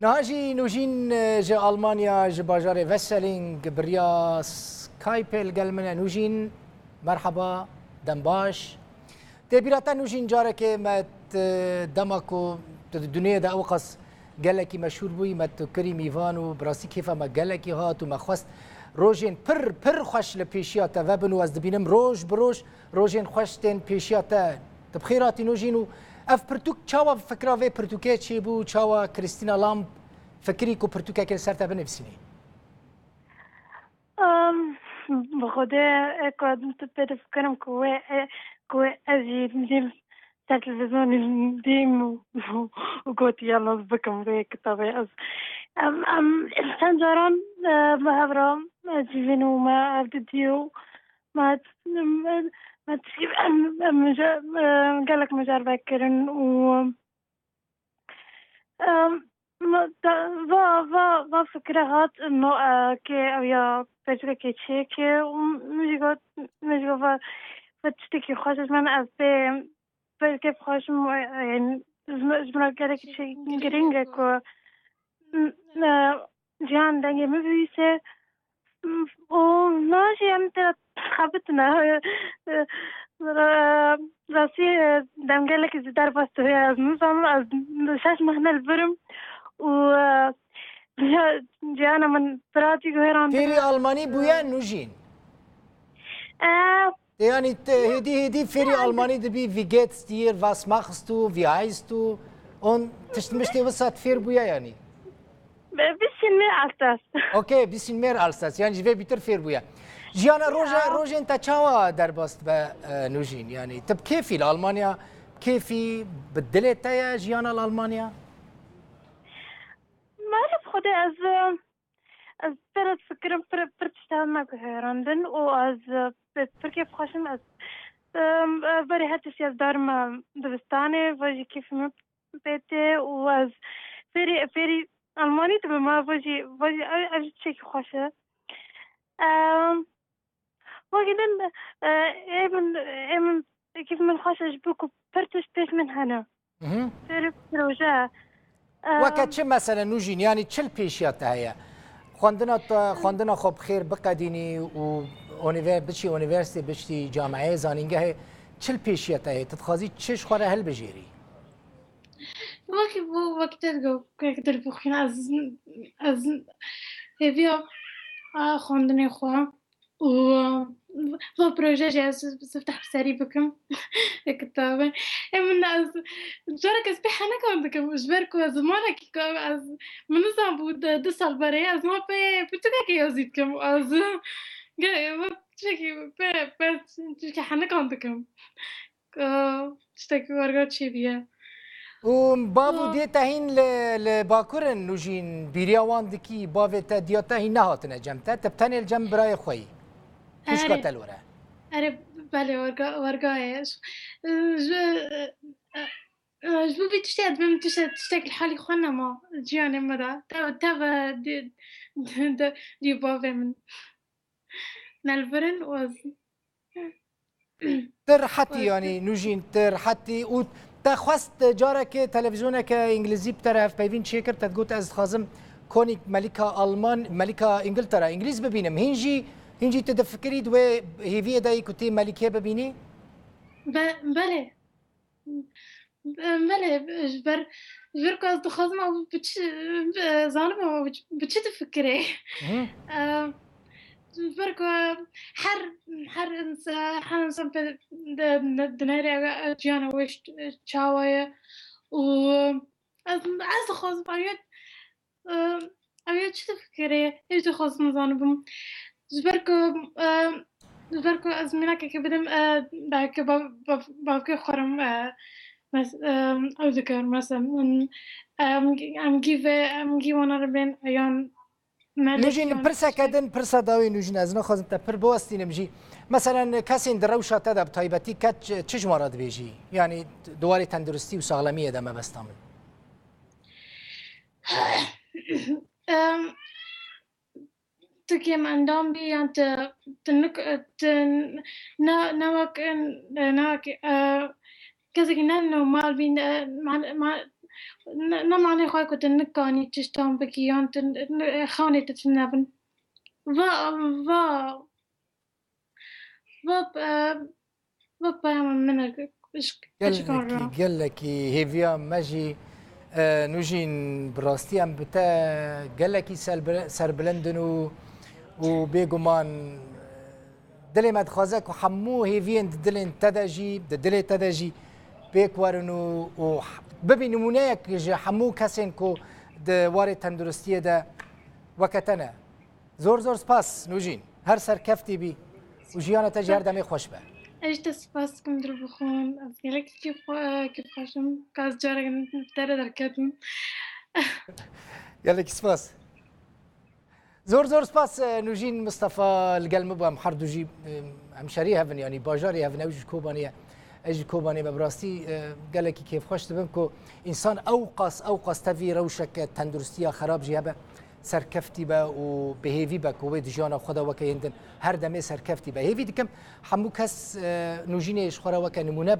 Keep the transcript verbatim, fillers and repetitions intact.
Niha jî Nûjîn, e, ji Almanya, ji bajarê Wesseling bi riya Skype li gel min e. Nûjîn, merheba, dem baş. Tê bîra te Nûjîn, carekê me, e, dema ku tu di dinyê de ew qas gelekî meşhûr bûyî, me tu kirî mîvan û bi rastî kêfa me gelekî hat û me xwest rojên pir, pir xweş li pêşiya te vebin û ez dibînim roj bi roj rojên xweş tên pêşiya te. Tu bi xêr hatî Nûjîn û ev pirtûk çawa, fikra vê pirtûkê çêbû, çawa Christina Lamb fikirî ku pirtûkekê li ser te binivîsînî? Em, bi Xwedê, e, ku ez tu pê difikirim ku wê, e, ku wê ez jî dîm ser televîzyonê dîm û, û gotî, "Ya, ez bikim vê kitabê." Ez, em, em, çend caran, e, bi hev re, e, civîn û me ev didî û me, me, me tişkî, em, em, mije-, e, gelek mijarve kirin û, em, me, da, va, va, va fikre hat, no, e, ke ew ya pêçikekê çêke û min jî got, min jî got, va, va tiştekî xweş, ez, min, ez pê, pê kêf xweş im, e, yanî, ji min, ji min re gelek şey girîng e ku, m, e, cihan dengê min bivîse, m, û niha jî em tê de xebitine. E, e, rastî, e, dem gelekî ji derbas dibe, ez nizanim, ez şeş mehne li vir im û, e, ciha-, cihana min bi radyo guherandine. Fêrî Almanî bûye Nûjîn? E, Yanî te hêdî hêdî fêrî Almanî dibî, wie geht's dir, was machst du, wie heißt du? Und tişt miştê wisa fêr bûye yanî? Bi-, bisschen mehr als das. Okay, bisschen mehr als das. Yanî ji vê bîtir fêr bûye. Jiyana roja, Ya. rojên te çawa derbas dibe, e, Nûjîn? Yanî tu bi kêfî li Almanya, kêfî bi dilê te ye jiyana li Almanya? Maalesef Xwedê ez, e, ez pir ez fikirim, pir, pir tişta me guherandin û ez, e, pir, pir kêf xweş im. Ez, e, e, berê her tiştî ez darim, e, dibistanê, va jî kêfê min pê tê û ez fêrî, fêrî Almanî dibim, e, va jî, va jî ev, ev jî tiştekî xweş e. E, Wekî din, e, ê min, ê min, kêf min xweş e ji bo ku pir tişt pêş min hene. Mhm. Pir proje. E, Weke çi mesele Nûjîn, yanî çi li pêşiya te heye? Xwendina te, xwendina xwe bi xêr biqedînî û univer-, biçî unîversîtê, biçî cameyê, zanîngehê, çi li pêşiya te heye? Tu dixwazî çi ji xwe re hilbijêrî? Wekî, wekî te digot, wekî te bixwîne, ez, ez hêviya, a, xwendinê xwe. Û, e, va proje jî ez sifteh bi serî bikim. Kitabê. Ê min ez, carek ez pê henekan dikim. Ji ber ku ez zimanekî ku ez, min nizan bû du, du sal berê, ez ma pê pirtûkekê yazî dikim. Ez, ge-, va tiştekî pê, pê, tiştekî henekan dikim. Ka tiştekî werga çêbûye. Û bav û Û diyê te hîn li, li Bakur in, Nûjîn, bîriya wan dikî, bavê te, diya te hîn nehatine cem te, tu bi tenê li cem birayê xwe yî. Xwişka Erê. te li wir e. Erê, belê, werga, werga ye. Ji, ji bo vî tiştê ez bim tişte-, tiştek li halî xwe nema ciyanê me de. Te, te ve di, di, di, di bavê min. Ne li vir in û ez Tu rehetî, yanî Nûjîn, tu rehetî û te xwest carekê televîzyoneke îngilîzî bi te re hevpeyvîn çêkir, te digot, "Ez dixwazim konîk melîka Alman, melîka Îngiltere, îngilîz bibînim." Hîn jî, hîn jî tu difikirî di wê hêviyê de yî ku tê melîkê bibînî? Be-, belê. Belê, ji ber, ji ber ku ez dixwazim ew bi çi, bi, zanibim ew bi çi, bi çi difikirê. Mhm. Em, ji ber ku her, her insa-, her insan pê di, di, dinêre ew, ew ciyana wê ş-, çawa ye û ez, ez dixwazim ew yek Em, ew ya çi difikirê? Hêj dixwazim zanibim. Ji ber ku, em, ji ber ku ez mînakekê bidim, e, belkî bav-, bav-, bavkê xwe re, e, mes-, em, ew dikir, mesela, em, em, em gî ve, em gî wana re bên, yan me Nûjîn, lêkiyan pirseke tiştek. din, pirsa dawî Nûjîn, ez naxwazim te pir biwestînim jî. Meselen, kesên di rewşa te de bi taybetî ke çi, çi ji wan re dibêjî? Yanî di warê tenduristî û saxlemiyê de mebesta min. Em, tu kêmendam bî yan tu, tu nik-, tu ne, ne wek, ne wek, e, kesekî ne normal bî, ne, ma, ma, Ne, ne manê xwe ku tu nikanî tiştan bikî yan tu n-, n-, xanê tu tune bin. Va, va, va, e, va peyama min e, ji, ji kan ra. Gelekî, gelekî hêviya me jî, e, Nûjîn, bi rastî em bi te gelekî serbi-, serbilindin û, û bêguman, e, dilê me dixwaze ku hemû hêviyên di dilên te de jî, di dilê te de jî pêk werin û, û bibî nimûneyek ji hemû kesên ku di warê tenduristiyê de weke te ne. Zor zor spas Nûjîn. Her serkeftî bî û jiyana te jî her demê xweş be. Ez ji te spas dikim, dilbixwin. Ez gelekî kêf-, kêfxweş im. Ka ez carek te re derketim. Gelekî spas. Zor zor spas, e, Nûjîn Mistefa li gel min bû. Em her du jî, e, hemşerî hev in, yanî bajarê hev in, ew jî ji Kobanê ye. Ez jî Kobanê me. Bi rastî, e, gelekî kêfxweş dibim ku însan ew qas, ew qas tevî rewşeke tenduristiya xerab jî hebe, serkeftî be û bi hêvî be ku wê di jiyana xwe de weke yên din her demê serkeftî be. Hêvî dikim hemû kes, e, Nûjînê ji xwe re weke nimûne